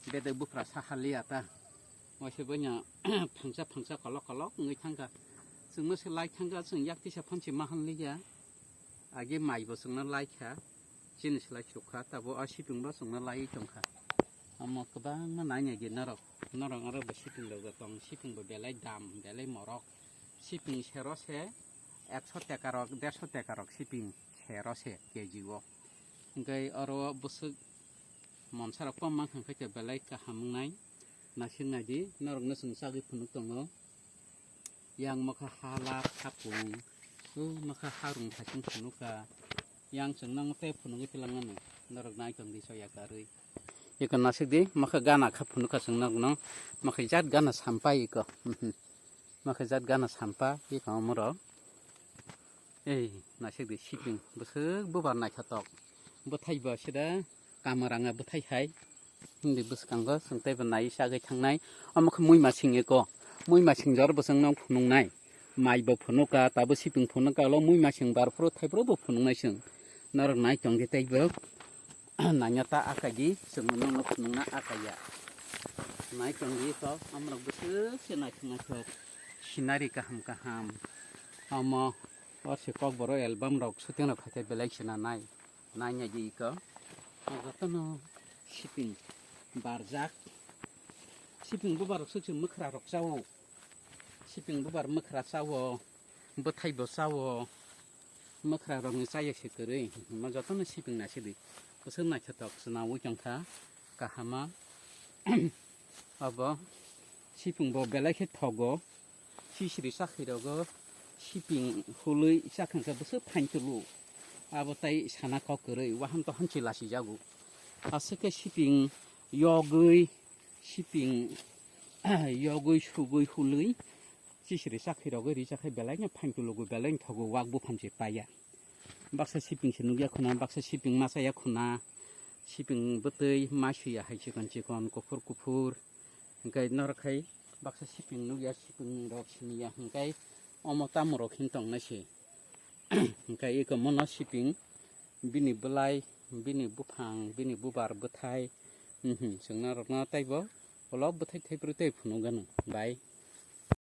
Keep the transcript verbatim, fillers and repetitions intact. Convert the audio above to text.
Bedek buphra sa haliya ta. Waisa boino phangsa phangsa kolok kolok wngwi thangkha. Chwngno se lai thangkha, chwng yak tisa phansi ma hanliya. Age mai bo chwngno lai kha, chini slai chuk kha, tabo a siping bo chwngno laiwi tong kha. Omo kwbangma nai nai di norok, norok aro bo siping rok tong, siping bo belai dam, belai morok. Siping sero se ekso teka rok, derso teka rok siping sero se K G o. Hwnkhe oro bwswk monsa rok kom mankha khe belai kaham wngnai. Naisik nai di, norok no chwng chagwi phunuk tongo. Yang mokha ha lap, ha pung, o mokha ha rung thaichung phunukha. Yang chwng nang tei phunugwi twlang mano. Norok nai tong di soya karwi. Iko nasik di, mokha gana kha phunukha chwng norok no. Mokha jat gana sampai iko. Mokha jat gana sampa iko omorok. Ei, nasik di siping, bwswk bubar naithotok. Bwthai bo sida kamaranga bwthai hai. Hindi bwskango chwng teibo nai chagwi thangnai. Omo khe muima sing eko. Muima sing jor bo chwng nw phunuknai. Mai bo phunuka, tabo siping phunuka, ulo muima sing bar phuru thai phuru bo phunuknai chwng. Norok nai tong di teibo. Naina ta akai di, chwng nw phunukna akai ya. Nai tong di to, amrok bwswk se naithok naithok. Scenery kaham kaham. Omo, o se kokborok album rok shooting rok khaikhe belai se nanai. Naina di iko. Jotono siping barjak. Siping bubar rok swk se mwkhra rok chawo. Siping bubar mwkhra chawo. Bwthai bo chawo. Mwkhra rok ni chaya se kwrwi. Mo jotono siping naisidi. Bwswk naithotok chwnawi tongkha. Kahama. Abo siping bo belai khe thogo. Sisiri sakhirogo siping hulwi chakhangkhe bwswk phaintulu. Abo tai sana kok kwrwi, waham to hanchi lasijago. Aswk khe siping yogwi, siping yogwi, sugwi, hulwi, sisiri sakhirogwi richakhai belaino phaintulugo, belaino thogo, wak buphang se paiya. Baksa siping se nukya khuna, baksa siping machaya khuna, siping bwtwi, masuya hai chikon chikon, kuphur kuphur. Hwnkhe norok khai baksa siping nukya, siping rok siniya, hwnkhe omo tamo rok hin tongnai se. Hwnkhe eko mono siping, bini bwlai, bini buphang, bini bubar bwthai, mhm, chwng norokno teibo ulo bwthai thaibrwi tei phunukgano bai.